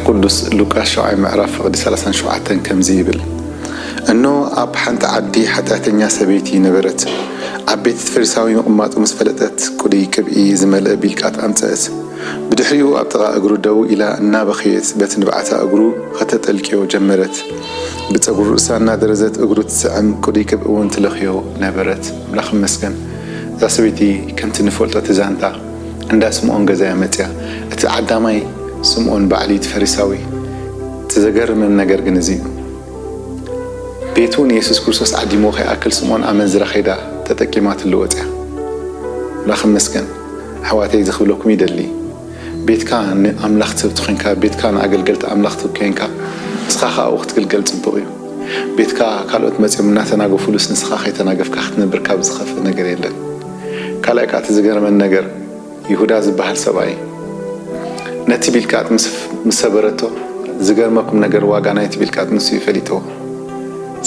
ቅዱስ ሉቃስ ሻብዓይ ምዕራፍ ፍቕዲ ሰላሳን ሸውዓተን ከምዚ ይብል፣ እነሆ ኣብ ሓንቲ ዓዲ ሓጢኣተኛ ሰበይቲ ነበረት። ኣብ ቤት እቲ ፈሪሳዊ ምቕማጡ ምስ ፈለጠት፣ ቅዱይ ቅብኢ ዝመልአ ቢልቃጥ ኣምጸአት። ብድሕሪኡ ኣብ ጥቓ እግሩ ደው ኢላ እናበኸየት በቲ ንብዓታ እግሩ ኸተጠልቅዮ ጀመረት። ብጸጉሪ ርእሳ እናደረዘት እግሩ ትስዕም፣ ቅዱይ ቅብኢ እውን ትለኽዮ ነበረት። ኣምላኽ ይመስገን። እዛ ሰበይቲ ከምቲ ንፈልጦ እቲ ዛንታ እንዳ ስምዖን ገዛ እያ መጽያ። እቲ ዓዳማይ ስምዖን ባዕሊ እቲ ፈሪሳዊ። እቲ ዘገርመን ነገር ግን እዚ እዩ። ቤቱ ንየሱስ ክርስቶስ ዓዲሞ ከይኣክል ስምዖን ኣመንዝራ ከይዳ ተጠቂማትሉ ወጽያ። ኣምላኽ ይመስገን። ኣሕዋተይ ዝኽብለኩም ይደሊ። ቤትካ ንኣምላኽ ትህብ ተኾይንካ፣ ቤትካ ንኣገልገልቲ ኣምላኽ ትህብ ኮይንካ፣ ንስኻ ከኣ ኣብኡ ክትግልገል ጽቡቕ እዩ። ቤትካ ካልኦት መጺኦም እናተናገፉሉስ ንስኻ ከይተናገፍካ ክትነብር ካብ ዝኸፍእ ነገር የለን። ካልኣይ ከኣ እቲ ዝገርመን ነገር ይሁዳ ዝበሃል ሰብኣይ ነቲ ቢልቃጥ ምስ ምስ ሰበረቶ፣ ዝገርመኩም ነገር ዋጋ ናይቲ ቢልቃጥ ንሱ እዩ ፈሊጥዎ።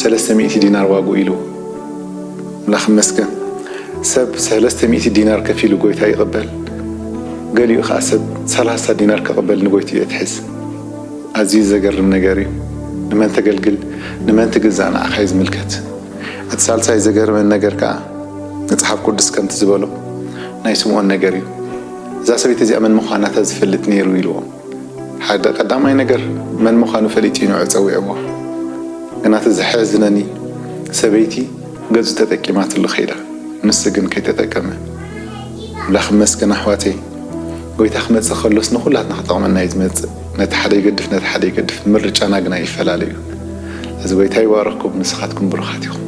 ሰለስተ ሚእቲ ዲናር ዋግኡ ኢሉ። ኣምላኽ ይመስገን። ሰብ ሰለስተ ሚእቲ ዲናር ከፊሉ ጎይታ ይቕበል። ገሊኡ ኸዓ ሰብ ሰላሳ ዲናር ክቕበል ንጎይትኡ የትሕዝ። ኣዝዩ ዘገርም ነገር እዩ። ንመን ተገልግል፣ ንመን ትግዛእ ንዓኻ እዩ ዝምልከት። እቲ ሳልሳይ ዘገርመን ነገር ከኣ መጽሓፍ ቅዱስ ከምቲ ዝበሎ ናይ ስምዖን ነገር እዩ። እዛ ሰበይቲ እዚኣ መን ምዃና ተዝፈልጥ ነይሩ ኢልዎ። ሓደ ቀዳማይ ነገር መን ምዃኑ ፈሊጡ እዩ ንዑ ጸዊዕዎ። ግና እቲ ዘሕዝነኒ ሰበይቲ ገጹ ተጠቂማትሉ ከይዳ፣ ንሱ ግን ከይተጠቀመ። ኣምላኽ ይመስገን ኣሕዋተይ፣ ጎይታ ክመጽእ ከሎስ ንኹላትና ክጠቕመና እዩ ዝመጽእ። ነቲ ሓደ ይገድፍ፣ ነቲ ሓደ ይገድፍ፣ ምርጫና ግና ይፈላለ እዩ። እዚ ጎይታ ይባረኽኩም፣ ንስኻትኩም ብሩኻት ኢኹም።